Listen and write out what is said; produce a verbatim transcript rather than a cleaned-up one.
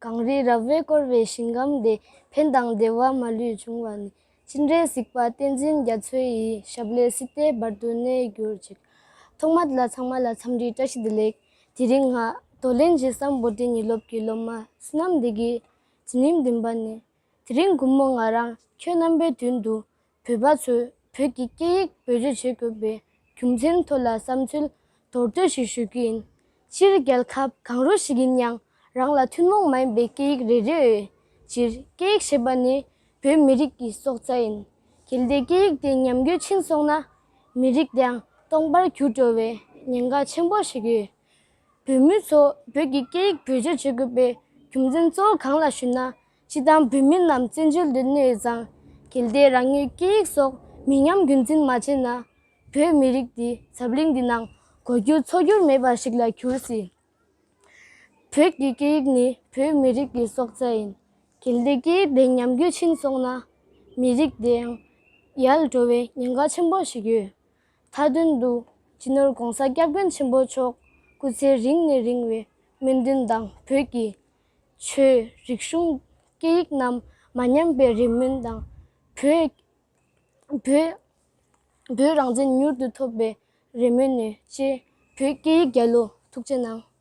གངས་རི་རབ་བས་བསྐོར་བའི་ཞིང་ཁམས་དེ། ཕན་དང་བདེ་བ་མ་ལུས་འབྱུང་བ་ནི། སྤྱན་རས་གཟིགས་དཔལ་བསྟན་འཛིན་རྒྱ་མཚོ་ཡི། ཞབས་ལས་སྲིད་མཐའི་བར་དུ་གནས་གྱུར་ཅིག། ཐོག་མར་ལ་ཚང་མ་ལ་འཚམས་འདྲིའི་བཀྲ་ཤིས་བདེ་ལེགས། དེ་རིང་ང་རྡོར་གླིང་རྗེ་བསམ་བོ་ཊའི་ཉིན་སློབ་ཀྱི་སློབ་མ་བསོད་ནམས་བདེ་སྐྱིད། འཛིན་རིམ་བདུན་པ་ནས། དེ་རིང་དགོང་མོ་ང་རང་ཁྱོད་རྣམ་པའི་མདུན་དུ། བོད་པ་ཚོས་བོད་ཀྱི་སྐད་ཡིག་བེད་སྤྱོད་བྱེད་དགོས་པའི་རྒྱུ་མཚན་ཐོག་ལ་བསམ་ཚུལ་མདོར་བསྡུས་ཤིག་ཞུ་རྒྱུ་ཡིན། སྤྱིར་རྒྱལ་ཁབ་གང་རུང་ཞིག་ཡིན་ཡང་། རང་ལ་ཐུན་མོང་མ་ཡིན་པའི་སྐད་ཡིག་རེ་རེ་ཡོད། སྤྱིར་སྐད་ཡིག་ཞེས་པ་ནི་བོད་མི་རིགས་ཀྱི་སྲོག་རྩ་ཡིན། གལ་ཏེ་སྐད་ཡིག་དེ་ཉམས་རྒུད་ཕྱིན་སོང་ན། མི་རིགས་དེའང་སྟོང་པར་གྱུར་འགྲོ་བའི་ཉེན་ཁ་ཆེན་པོ་ཞིག་ཡོད། བོད་མི་ཚོ་བོད་ཀྱི་སྐད་ཡིག་བེད་སྤྱོད་བྱེད་དགོས་པའི་རྒྱུ་མཚན་གཙོ་བོ་གང་ལགས་ཞུ་ན། སྤྱིར་བཏང་བོད་མི་རྣམས་བཙན་བྱོལ་དུ་གནས་ཡོད་ཙང་། གལ་ཏེ་རང་ངོས་སྐད་ཡིག་སོགས་མི་ཉམས་རྒྱུན་འཛིན་མ་བྱས་ན། བོད་མི་རིགས་འདི་འཛམ་གླིང་འདི་ནང་གོ་རྒྱུ་ཚོར་རྒྱུ་མེད་པ་ཞིག་ལ་འགྱུར་སྲིད། བོད་ཀྱི་སྐད་ཡིག་ནི་བོད་མི་རིགས་ཀྱི་སྲོག་རྩ་ཡིན། གལ་ཏེ་སྐད་ཡིག་དེ་ཉམས་རྒུད་ཕྱིན་སོང་ན། མི་རིགས་དེའང་ཡལ་འགྲོ་བའི་ཉེན་ཁ་ཆེན་པོ་ཞིག་ཡོད། མཐའ་དོན་དུ། སྤྱི་ནོར་༧གོང་ས་༧སྐྱབས་མགོན་ཆེན་པོ་མཆོག་སྐུ་ཚེ་རིང་ནས་རིང་བའི་སྨོན་འདུན་དང་། བོད་ཀྱི་ཆོས། རིག་གཞུང་། སྐད་ཡིག་རྣམས་མ་ཉམས་པའི་རེ་སྨོན་དང་། བོད། བོད། བོད་རང་བཙན་མྱུར་དུ་ཐོབ་པའི་རེ་སྨོན་ནས་བཅས། བོད་སྐད་ཡིག་རྒྱལ་ལོ། ཐུགས་རྗེ་གནང་།